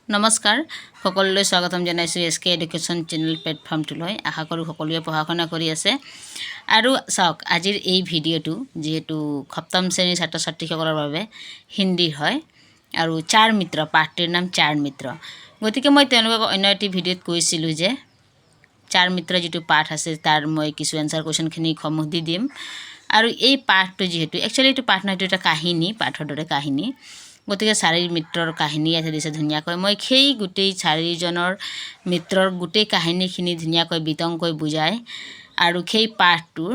নমস্কাৰ, সকলোলৈ স্বাগতম জনাইছোঁ এছ কে এডুকেশ্যন চেনেল প্লেটফৰ্মটোলৈ। আশা কৰোঁ সকলোৱে পঢ়া শুনা কৰি আছে। আৰু চাওক, আজিৰ এই ভিডিঅ'টো যিহেতু সপ্তম শ্ৰেণীৰ ছাত্ৰ ছাত্ৰীসকলৰ বাবে হিন্দীৰ হয় আৰু চাৰ মিত্ৰ, পাঠটিৰ নাম চাৰ মিত্ৰ। গতিকে মই তেওঁলোকক অন্য এটি ভিডিঅ'ত কৈছিলোঁ যে চাৰ মিত্ৰ যিটো পাঠ আছে, তাৰ মই কিছু এনচাৰ কুৱেশ্যনখিনি সমূহ দি দিম। আৰু এই পাঠটো যিহেতু একচুৱেলি এইটো পাঠ নহয়, এইটো এটা কাহিনী, পাঠৰ দৰে কাহিনী। গতিকে চাৰি মিত্ৰৰ কাহিনী ইয়াতে দিছে ধুনীয়াকৈ। মই সেই গোটেই চাৰিজনৰ মিত্ৰৰ গোটেই কাহিনীখিনি ধুনীয়াকৈ বিতংকৈ বুজাই আৰু সেই পাঠটোৰ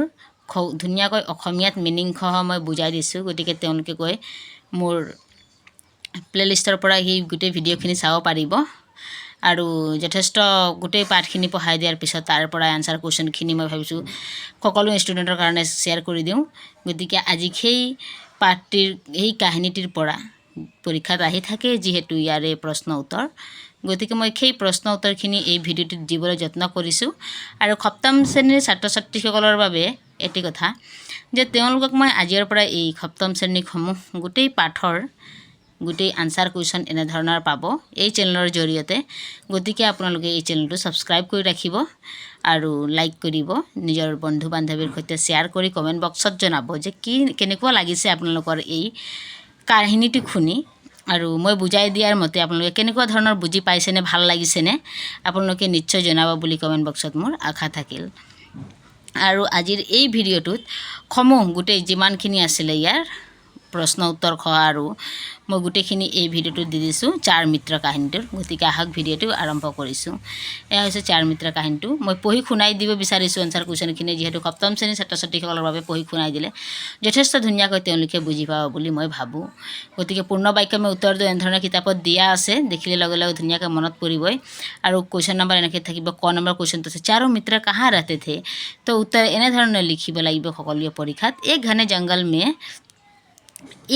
ধুনীয়াকৈ অসমীয়াত মিনিংসহ মই বুজাই দিছোঁ। গতিকে তেওঁলোকে গৈ মোৰ প্লে'লিষ্টৰ পৰা সেই গোটেই ভিডিঅ'খিনি চাব পাৰিব। আৰু যথেষ্ট গোটেই পাঠখিনি পঢ়াই দিয়াৰ পিছত তাৰ পৰা এনচাৰ কুৱেশ্যনখিনি মই ভাবিছোঁ সকলো ষ্টুডেণ্টৰ কাৰণে শ্বেয়াৰ কৰি দিওঁ। গতিকে আজি সেই পাঠটিৰ, সেই কাহিনীটিৰ পৰা পৰীক্ষাত আহি থাকে যিহেতু ইয়াৰে প্ৰশ্ন উত্তৰ, গতিকে মই সেই প্ৰশ্ন উত্তৰখিনি এই ভিডিঅ'টোত দিবলৈ যত্ন কৰিছোঁ। আৰু সপ্তম শ্ৰেণীৰ ছাত্ৰ ছাত্ৰীসকলৰ বাবে এটি কথা যে তেওঁলোকক মই আজিৰ পৰা এই সপ্তম শ্ৰেণীসমূহ গোটেই পাঠৰ গোটেই আনচাৰ কুৱেশ্যন এনেধৰণৰ পাব এই চেনেলৰ জৰিয়তে। গতিকে আপোনালোকে এই চেনেলটো ছাবস্ক্ৰাইব কৰি ৰাখিব আৰু লাইক কৰিব, নিজৰ বন্ধু বান্ধৱীৰ সৈতে শ্বেয়াৰ কৰি কমেণ্ট বক্সত জনাব যে কি কেনেকুৱা লাগিছে আপোনালোকৰ এই কাহিনীটো শুনি আৰু মই বুজাই দিয়াৰ মতে আপোনালোকে কেনেকুৱা ধৰণৰ বুজি পাইছেনে, ভাল লাগিছেনে, আপোনালোকে নিশ্চয় জনাব বুলি কমেণ্ট বক্সত মোৰ আশা থাকিল। আৰু আজিৰ এই ভিডিঅ'টোত সমূহ গোটেই যিমানখিনি আছিলে ইয়াৰ প্ৰশ্ন উত্তৰ সহ আৰু মই গোটেইখিনি এই ভিডিঅ'টোত দি দিছোঁ চাৰ মিত্ৰ কাহিনীটোৰ। গতিকে আহক, ভিডিঅ'টো আৰম্ভ কৰিছোঁ। এয়া হৈছে চাৰ মিত্ৰ কাহিনীটো। মই পঢ়ি শুনাই দিব বিচাৰিছোঁ এনচাৰ কুৱেশ্যনখিনি, যিহেতু সপ্তম শ্ৰেণীৰ ছাত্ৰ ছাত্ৰীসকলৰ বাবে পঢ়ি শুনাই দিলে যথেষ্ট ধুনীয়াকৈ তেওঁলোকে বুজি পাব বুলি মই ভাবোঁ। গতিকে পূৰ্ণ বাক্য মই উত্তৰটো এনেধৰণৰ কিতাপত দিয়া আছে, দেখিলে লগে লগে ধুনীয়াকৈ মনত পৰিবই। আৰু কুৱেশ্যন নম্বৰ এনেকৈ থাকিব। ক নম্বৰ কুৱেশ্যনটো আছে, "चारों मित्र कहाँ रहते थे?" তো উত্তৰ এনেধৰণে লিখিব লাগিব সকলোৱে পৰীক্ষাত, एक घने जंगल में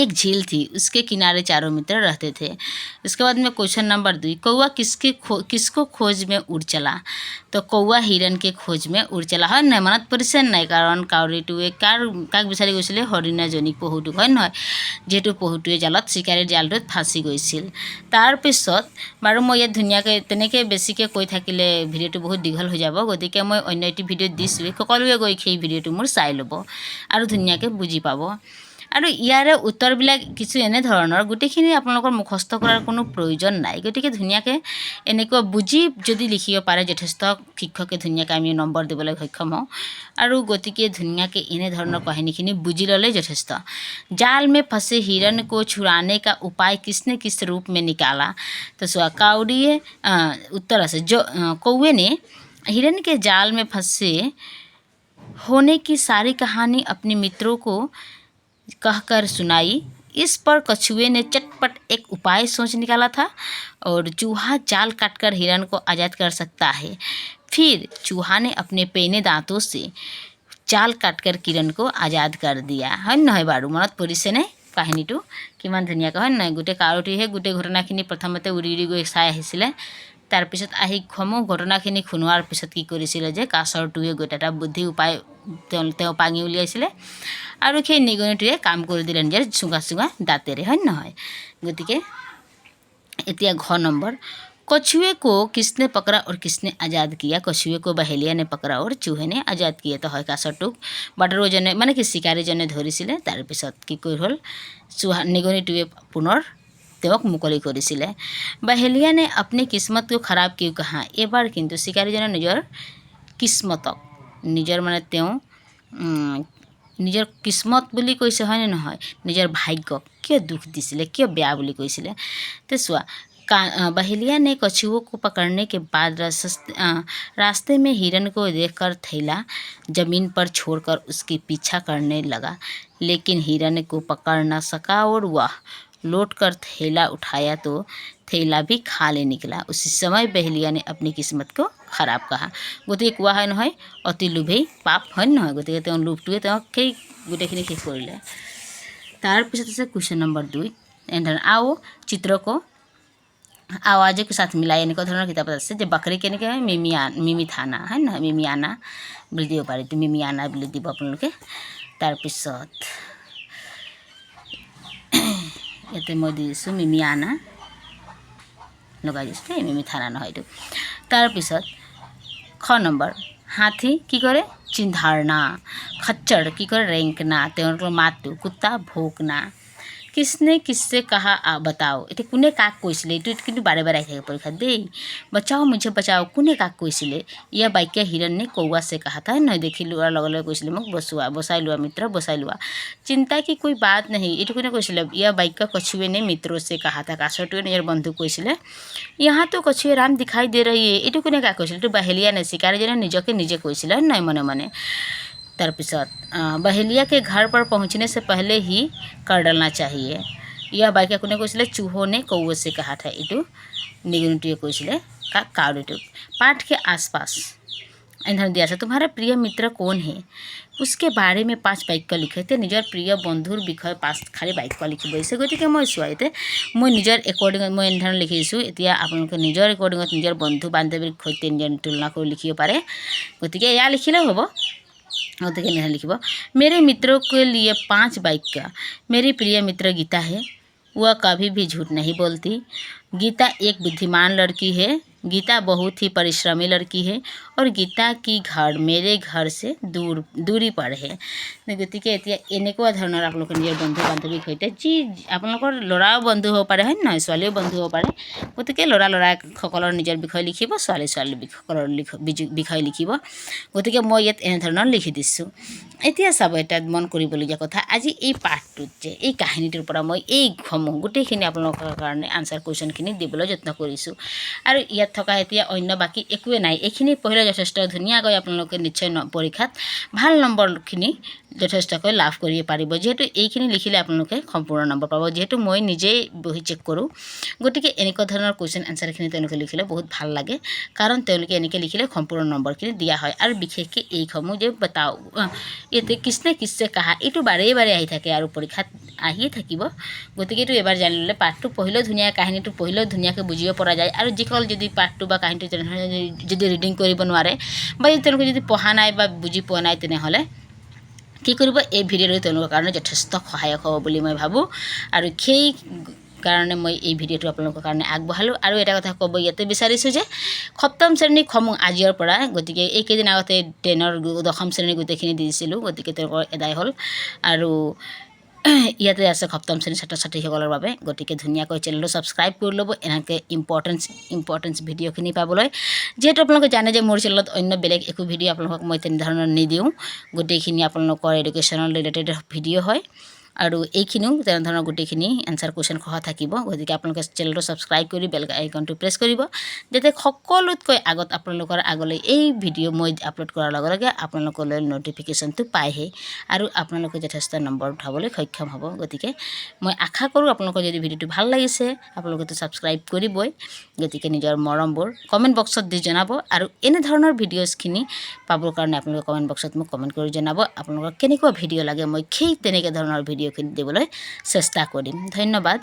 एक झील थी, उसके किनारे चारों मित्र रहते थे। इसके बाद में क्वेश्चन नंबर 2, कौआ किसके खो किसको खोज में उड़ चला? तो कौआ हिरण के खोज में उड़ चला। হয় নহয়, মনত পৰিছে নাই? কাৰণ কাউৰীটোৱে কাৰ কাক বিচাৰি গৈছিলে? হৰিণাজনীক, পহুটোক, হয় নহয়? যিহেতু পহুটোৱে জালত, চিকাৰীৰ জালটোত ফাঁচি গৈছিল। তাৰপিছত বাৰু মই ইয়াত ধুনীয়াকৈ তেনেকৈ বেছিকৈ কৈ থাকিলে ভিডিঅ'টো বহুত দীঘল হৈ যাব। গতিকে মই অন্য এটি ভিডিঅ'ত দিছোঁৱেই, সকলোৱে গৈ সেই ভিডিঅ'টো মোৰ চাই ল'ব আৰু ধুনীয়াকৈ বুজি পাব। আৰু ইয়াৰে উত্তৰবিলাক কিছু এনেধৰণৰ, গোটেইখিনি আপোনালোকৰ মুখস্থ কৰাৰ কোনো প্ৰয়োজন নাই। গতিকে ধুনীয়াকৈ এনেকুৱা বুজি যদি লিখিব পাৰে, যথেষ্ট শিক্ষকে ধুনীয়াকৈ আমি নম্বৰ দিবলৈ সক্ষম হওঁ। আৰু গতিকে ধুনীয়াকৈ এনেধৰণৰ কাহিনীখিনি বুজি ল'লেই যথেষ্ট। जाल में फंसे हिरन को छुड़ाने का उपाय किसने किस रूप में निकाला? तो চোৱা, কাউৰীয়ে, উত্তৰ আছে, जो कौए ने हिरन के जाल में फंसे होने की सारी कहानी अपने मित्रों को कहकर सुनाई। इस पर कछुए ने चटपट एक उपाय सोच निकाला था और चूहा जाल काटकर हिरन को आज़ाद कर सकता है। फिर चूहा ने अपने पैने दांतों से जाल काटकर हिरन को आज़ाद कर दिया। হয় নহয় বাৰু? মনত পৰিছেনে কাহিনীটো কিমান ধুনীয়াকৈ, হয় নহয়? গোটেই কাউৰীটোহে গোটেই ঘটনাখিনি প্ৰথমতে উৰি উৰি গৈ চাই আহিছিলে। তাৰপিছত আহি সমূহ ঘটনাখিনি শুনোৱাৰ পিছত কি কৰিছিলে যে কাছৰটোৱে গৈ এটা বুদ্ধি উপায় তেওঁ পাঙি উলিয়াইছিলে আৰু সেই নিগনিটোৱে কাম কৰি দিলে নিজৰ চুঙা চুঙা দাঁতেৰে, হয় নহয়? গতিকে এতিয়া ঘ নম্বৰ, कछुए को किसने पकड़ा और किसने आज़ाद किया? कछुए को बहेलिया ने पकड़ा और चूहे ने आज़ाद किया। তো হয়, কাছটোক বাটৰুৱাজনে, মানে কি, চিকাৰীজনে ধৰিছিলে। তাৰপিছত কি কৰি হ'ল, চুহা নিগনিটোৱে পুনৰ তেওঁক মুকলি কৰিছিলে। बहेलिया ने अपनी किस्मत को खराब क्यों कहा? এইবাৰ কিন্তু চিকাৰীজনে নিজৰ কিস্মতক, নিজৰ মানে তেওঁ নিজৰ কিস্মত বুলি কৈছে, হয়নে নহয়? নিজৰ ভাগ্যক কিয় দুখ দিছিলে, কিয় বেয়া বুলি কৈছিলে? তে চোৱা, का बहेलिया ने कछुओं को पकड़ने के बाद रास्ते में हिरन को देखकर थैला जमीन पर छोड़कर उसकी पीछा करने लगा, लेकिन हिरन को पकड़ न सका और वह लौटकर थैला उठाया तो थैला भी खाली निकला। उसी समय बहेलिया ने अपनी किस्मत को खराब कहा। গতিকে কোৱা হয় নহয়, অতি লোভেই পাপ, হয় নহয়? গতিকে তেওঁ লোভটোৱে তেওঁক সেই গোটেইখিনি শেষ কৰিলে। তাৰপিছত আছে কুৱেশ্যন নম্বৰ 2, এনেধৰণৰ आओ चित्र को आवाज़ों के साथ मिलाइए। এনেকুৱা ধৰণৰ কিতাপত আছে যে बकरी কেনেকৈ হয়, মিমিয়া মিমিথানা, হয় নহয়? মিমিয়ানা বুলি দিব পাৰে। এইটো মিমিয়ানা বুলি দিব আপোনালোকে। তাৰপিছত ইয়াতে মই দি দিছোঁ মিমিয়ানা। লগাই দিছোঁ দেই, মিমি থানা নহয় এইটো। তাৰপিছত খ নম্বৰ, हाथी কি কৰে? चिंघाड़ना। खच्चर কি কৰে? रेंकना, তেওঁলোকৰ মাতটো। कुत्ता भौंकना। किसने किससे कहा, बताओ। এতিয়া কোনে কাক কৈছিলে, এইটো কিন্তু বাৰে বাৰে আহি থাকে পৰীক্ষাত দেই। बचाओ, मुझे बचाओ, কোনে কাক কৈছিলে? यह वाक्य हिरण ने कौआ से कहा था, নহয়? দেখি লোৱাৰ লগে লগে কৈছিলে, মোক বচোৱা, বচাই লোৱা মিত্ৰ, বচাই লোৱা। चिंता की कोई बात नहीं, এইটো কোনে কৈছিলে? यह वाक्य कछुए ने मित्रों से कहा था, কাছটোৱে নিজৰ বন্ধুক কৈছিলে। यहाँ तो कछुए राम दिखाई दे रही है, এইটো কোনে কাক কৈছিলে? এইটো बहेलिया ने, চিকাৰীজনে নিজকে নিজে কৈছিলে, হয় নহয়, মনে মনে। তাৰপিছত बहेलिया के घर पर पहुँचने से पहले ही कर डालना चाहिए, यह वाक्य কোনে কৈছিলে? चूहों ने कौओं से कहा था, এইটো নিগনিটোৱে কৈছিলে কাক? কাউৰীটোক। पाठ के आसपास এনেধৰণে দিয়া আছে। तुम्हारा प्रिय मित्र कौन है, उसके बारे में পাঁচ বাক্য লিখে। এতিয়া নিজৰ প্ৰিয় বন্ধুৰ বিষয়ে পাঁচ খালী বাক্য লিখিব দিছে। গতিকে মই চোৱা, এতিয়া মই নিজৰ একৰ্ডিঙত মই এনেধৰণে লিখিছোঁ। এতিয়া আপোনালোকে নিজৰ একৰ্ডিঙত নিজৰ বন্ধু বান্ধৱীৰ সৈতে নিজৰ তুলনা কৰি লিখিব পাৰে। গতিকে এয়া লিখিলেও হ'ব। গতিকে এনেধৰণে লিখিব, मेरे मित्रों के लिए पांच वाक्य। मेरी प्रिय मित्र गीता है, वह कभी भी झूठ नहीं बोलती। गीता एक बुद्धिमान लड़की है। गीता बहुत ही परिश्रमी लड़की है और गीता की घर मेरे घर से दूर दूरी पर है। গতিকে এতিয়া এনেকুৱা ধৰণৰ আপোনালোকে নিজৰ বন্ধু বান্ধৱীৰ সৈতে, যি আপোনালোকৰ ল'ৰাও বন্ধু হ'ব পাৰে, হয় নহয়, ছোৱালীও বন্ধু হ'ব পাৰে। গতিকে ল'ৰা ল'ৰাসকলৰ নিজৰ বিষয়ে লিখিব, ছোৱালী ছোৱালীসকলৰ বিষয়ে লিখিব। গতিকে মই ইয়াত এনেধৰণৰ লিখি দিছোঁ। এতিয়া চাব, এটা মন কৰিবলগীয়া কথা, আজি এই পাঠটোত যে এই কাহিনীটোৰ পৰা মই এইসমূহ গোটেইখিনি আপোনালোকৰ কাৰণে আনচাৰ কুৱেশ্যনখিনি দিবলৈ যত্ন কৰিছোঁ আৰু ইয়াত থকা এতিয়া অন্য বাকী একোৱে নাই। এইখিনি পঢ়িলে যথেষ্ট ধুনীয়াকৈ আপোনালোকে নিশ্চয় পৰীক্ষাত ভাল নম্বৰখিনি যথেষ্টকৈ লাভ কৰিব পাৰিব, যিহেতু এইখিনি লিখিলে আপোনালোকে সম্পূৰ্ণ নম্বৰ পাব, যিহেতু মই নিজেই বহি চেক কৰোঁ। গতিকে এনেকুৱা ধৰণৰ কুৱেশ্যন এনচাৰখিনি তেওঁলোকে লিখিলে বহুত ভাল লাগে, কাৰণ তেওঁলোকে এনেকৈ লিখিলে সম্পূৰ্ণ নম্বৰখিনি দিয়া হয়। আৰু বিশেষকৈ এইসমূহ যে बताओ, ইয়াতে किसने किससे कहा, এইটো বাৰে বাৰে আহি থাকে আৰু পৰীক্ষাত আহিয়ে থাকিব। গতিকে এইটো এবাৰ জানি ল'লে পাঠটো পঢ়িলেও ধুনীয়া, কাহিনীটো পঢ়িলেও ধুনীয়াকৈ বুজিব পৰা যায়। আৰু যিসকল যদি পাঠটো বা কাহিনীটো তেনেধৰণে যদি ৰিডিং কৰিব নোৱাৰে বা যদি তেওঁলোকে যদি পঢ়া নাই বা বুজি পোৱা নাই, তেনেহ'লে কি কৰিব? এই ভিডিঅ'টো তেওঁলোকৰ কাৰণে যথেষ্ট সহায়ক হ'ব বুলি মই ভাবোঁ আৰু সেই কাৰণে মই এই ভিডিঅ'টো আপোনালোকৰ কাৰণে আগবঢ়ালোঁ। আৰু এটা কথা ক'ব ইয়াতে বিচাৰিছোঁ যে সপ্তম শ্ৰেণীসমূহ আজিৰ পৰা, গতিকে এইকেইদিন আগতে টেনৰ দশম শ্ৰেণী গোটেইখিনি দিছিলোঁ, গতিকে তেওঁলোকৰ এদায় হ'ল আৰু ইয়াতে আছে সপ্তম শ্ৰেণীৰ ছাত্ৰ ছাত্ৰীসকলৰ বাবে। গতিকে ধুনীয়াকৈ চেনেলটো ছাবস্ক্ৰাইব কৰি ল'ব এনেকৈ ইম্পৰ্টেঞ্চ ইম্পৰ্টেঞ্চ ভিডিঅ'খিনি পাবলৈ, যিহেতু আপোনালোকে জানে যে মোৰ চেনেলত অন্য বেলেগ একো ভিডিঅ' আপোনালোকক মই তেনেধৰণৰ নিদিওঁ। গোটেইখিনি আপোনালোকৰ এডুকেশ্যনেল ৰিলেটেড ভিডিঅ' হয় আৰু এইখিনিও তেনেধৰণৰ গোটেইখিনি এনচাৰ কুৱেশ্যন সহ থাকিব। গতিকে আপোনালোকে চেনেলটো ছাবস্ক্ৰাইব কৰি বেল আইকনটো প্ৰেছ কৰিব, যাতে সকলোতকৈ আগত আপোনালোকৰ আগলৈ এই ভিডিঅ' মই আপলোড কৰাৰ লগে লগে আপোনালোকলৈ ন'টিফিকেশ্যনটো পায়হি আৰু আপোনালোকে যথেষ্ট নম্বৰ উঠাবলৈ সক্ষম হ'ব। গতিকে মই আশা কৰোঁ, আপোনালোকৰ যদি ভিডিঅ'টো ভাল লাগিছে, আপোনালোকেতো ছাবস্ক্ৰাইব কৰিবই। গতিকে নিজৰ মৰমবোৰ কমেণ্ট বক্সত দি জনাব আৰু এনেধৰণৰ ভিডিঅ'ছখিনি পাবৰ কাৰণে আপোনালোকে কমেণ্ট বক্সত মোক কমেণ্ট কৰি জনাব আপোনালোকৰ কেনেকুৱা ভিডিঅ' লাগে। মই সেই তেনেকুৱা ধৰণৰ ভিডিঅ'খিনি দিবলৈ চেষ্টা কৰিম। ধন্যবাদ।